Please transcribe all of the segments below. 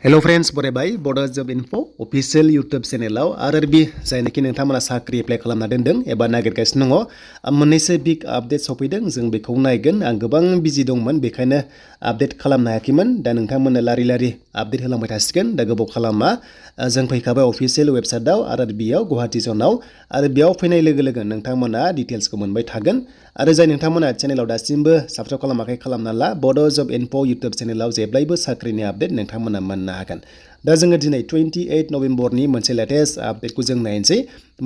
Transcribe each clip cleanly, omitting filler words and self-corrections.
hello friends बरायबाय बड' जब info अफिशियेल YouTube चेनेलाव RRB जायनाखि नोंथांमोना साख्रि एप्लाइ खालामना दोनदों एबा नागिरगासिनो दङ मोननैसो बिग आपडेट सफैदों जों बेखौ नायगोन आं गोबां बिजि दंमोन बेखायनो आपडेट खालामनो हायाखैमोन दा नोंथांमोननो लारि लारि आपडेट होलांबाय थासिगोन दा गोबाव खालामा जों फैखाबाय अफिशियेल वेबसाइटआव आरआरबिआव गुवाहाटी जनाव आरो बेयाव फैनाय लोगो लोगो नोंथांमोना डिटेल्सखौ मोनबाय थागोन आरो जाय नोंथांमोना चेनेलाव दासिमबो साबस्क्राइब खालामाखै खालामना ला बड' जब इनफो यूट्यूब चेनेलाव जेब्लायबो साख्रिनि आपडेट नोंथांमोना मोननो हागोन दा जोङो दिनै 28 नभेम्बरनि मोनसे लेटेस्ट आपडेटखौ जों नायनोसै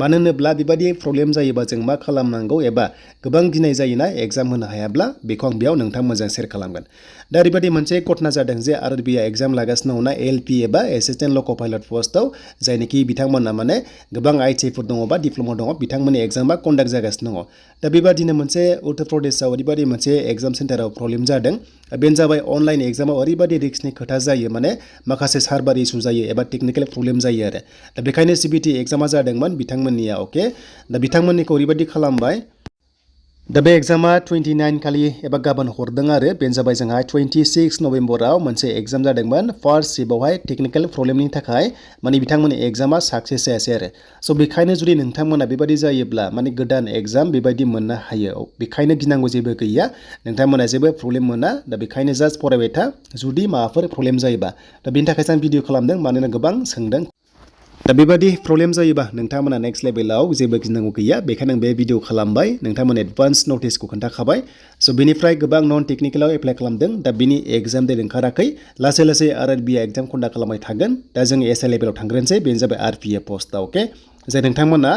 मानो होनोब्ला बेबायदि प्रब्लेम जायोबा जों मा खालामनांगौ एबा गोबां गिनाय जायोना एग्जाम होनो हायाब्ला बेखौ आं बेयाव नोंथांमोनजों शेयार खालामगोन दा ओरैबायदि मोनसे घटना जादों जे आरआरबिआ एग्जाम लागासिनो दङना ALP एबा एसिस्टेन्ट लक' पाइलट पस्टआव जायनोखि बिथांमोना माने गोबां आइटिआइफोर दङ बा डिप्ल'मा दङ बिथांमोननि एग्जामा कन्डाक्ट जागासिनो दङ दा बेबादिनो मोनसे उत्तर प्रदेशआव ओरैबायदि मोनसे एग्जाम सेन्टाराव प्रब्लेम जादों बेनो जाबाय अनलाइन एग्जामाव ओरैबायदि रिस्कनि खोथा जायो माने माखासे सार्भार इसु जायो एबा टेकनिकेल प्रब्लेम जायो आरो दा बेखायनो CBT एग्जामा जादोंमोन बिथांमोननिया अके दा बिथांमोननिखौ ओरैबायदि खालामबाय दा बे एग्जामा 29 खालि एबा गाबोन हरदों आरो बेनो जाबाय जोंहा 26 नभेम्बराव मोनसे एग्जाम जादोंमोन फार्स्ट शिफ्टआवहाय टेकनिकेल प्रब्लेमनि थाखाय माने बिथांमोननि एग्जामा साक्सेस जायासै आरो स' बेखायनो जुदि नोंथांमोना बेबायदि जायोब्ला माने गोदान एग्जाम बेबायदि मोननो हायो बेखायनो गिनांगौ जेबो गैया नोंथांमोना जेबो प्रब्लेम मोना दा बेखायनो जास्ट फरायबाय था जुदि माबाफोर प्रब्लेम जायोबा दा बेनि थाखायसो आं भिडिअ खालामदों मानोना गोबां सोंदों दा बेबायदि प्रब्लेम जायोबा नोंथांमोना नेक्स्ट लेभेलाव जेबो गिनांगौ गैया बेखायनो आं बे भिडिअ खालामबाय नोंथांमोना एडभान्स नटिसखौ खोन्थाखाबाय स' बेनिफ्राय गोबां नन टेकनिकेलाव एप्लाइ खालामदों दा बिनि एग्जाम डेट ओंखाराखै लासै लासै आरआरबिआ एग्जाम कन्डाक्ट खालामबाय थागोन दा जों एसआइ लेभेलाव थांग्रोनोसै बेनो जाबाय RPF पस्टआव अके जाय नोंथांमोना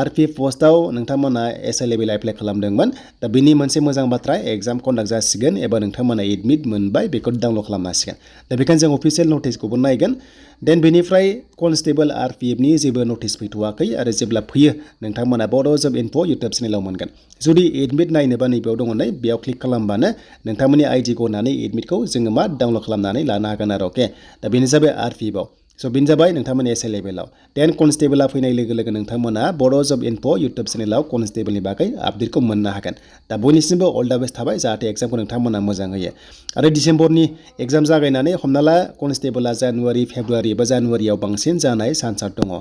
RPF पस्टआव नोंथांमोना एसआइ लेभेलाव एप्लाइ खालामदोंमोन दा बेनि मोनसे मोजां बाथ्रा एग्जाम कन्डाक्ट जासिगोन एबा नोंथांमोना एडमिट मोनबाय बेखौ डाउनलड खालामनो हासिगोन दा बेखायनो जों अफिशियेल नटिसखौबो नायगोन देन बेनिफ्राय कनस्टेबल RPFनि जेबो नटिस फैथ'वाखै आरो जेब्ला फैयो नोंथांमोना बड' जब इनफो यूट्यूब चेनेलाव मोनगोन जुदि एडमिट नायनोबा नैबेयाव दङ नै बेयाव क्लिक खालामबानो नोंथांमोननि आइडिखौ होनानै एडमिटखौ जोङो मा डाउनलड खालामनानै लानो हागोन आरो अके दा बेनो जाबाय RPFआव स' बेनो जाबाय नोंथांमोननि एसआइ लेभेलाव देन कनस्टेबला फैनाय लोगो लोगो नोंथांमोना बड' जब इनफो यूट्यूब चेनेलाव कनस्टेबलनि बागै आपडेटखौ मोननो हागोन दा बयनिसिमबो अल दा बेस्ट थाबाय जाहाथे एग्जामखौ नोंथांमोना मोजां होयो आरो डिसेम्बरनि एग्जाम जागायनानै हमना ला कनस्टेबला जानुवारि फेब्रुवारि एबा जानुवारियाव बांसिन जानाय चान्सआ दङ